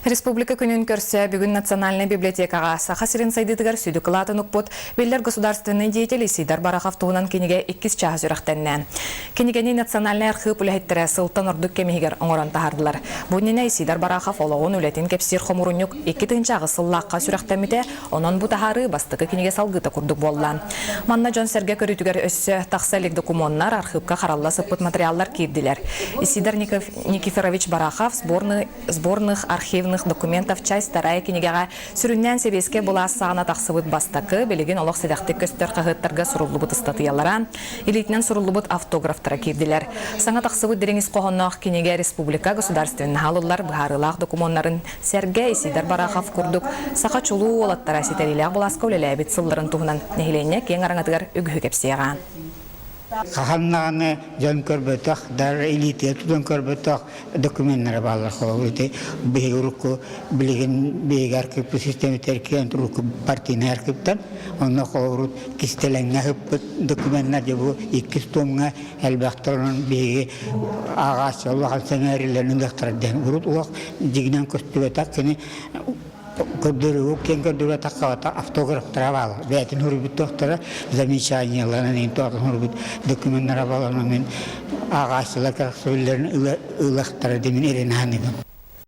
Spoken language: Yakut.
Республика күнүн көрсө бүгүн Национальнай библиотекаҕа Саха сирин сайдыытыгар сүдү кылаатын укпут биллэр государственнай деятель Исидор Барахов туһунан кинигэ иккис чааһа сүрэхтэннэ. Кинигэни Национальнай архыып үлэһиттэрэ сылтан ордук кэм иһигэр оҥорон таһаардылар. Бу иннинэ Исидор Барахов олоҕун, үлэтин кэпсиир хомуурунньук 2008 сыллаахха сүрэхтэммитэ, онон бу таһаарыы бастакы кинигэ салгыыта курдук буолла. Манна дьон-сэргэ көрүүтүгэр өссө тахса илик докумуоннар, архыыпка харалла сыппыт материаллар киирдилэр. Исидор Никифорович Барахов сборный сборных архивных документов часть вторая кинигэҕэ сүрүннээн сэбиэскэй былаас саҕана тахсыбыт бастакы, билигин олох сэдэхтик көстөр хаһыаттарга суруллубут ыстатыйалара, илиитинэн суруллубут автографтара киирдилэр. Саҥа тахсыбыт дириҥ ис хоһоонноох кинигэ республика государственноһа ылыллар быһаарыылаах докумуоннарын сэргэ Исидор Барахов курдук саха чулуу уолаттара ситэриилээх былааска үлэлээбит сылларын туһунан нэһилиэнньэ киэҥ араҥатыгар үгүһү кэпсиэҕэ. Хаһан даҕаны дьон көрбөтөх, даже илиитигэр тутан көрбөтөх докуменнара бааллар. Холобур, ити биһиги урукку билигин биһиги архыыппыт систиэмэтигэр киирэн урукку партийнай архыыптан, онно холобур кистэлэҥҥэ ыппыт докуменнар дьэ бу иккис туомҥа элбэхтэр, онон биһиги ааҕааччы улахан сэҥээрилэрин ылыахтара диэн. Урут олох дьиҥинэн көстүбэтэх кини көрдөрүүгү киэҥ көрдөрүүгэ тахсыбата автографтара баалар бэйэтин суруйбут туохтара замечаниеларын иһин туохтан суруйбут докуменнара баланан мин ааҕааччылар кэрэхсэбиллэрин ылыахтара диэн мин эрэнэ саныыбын.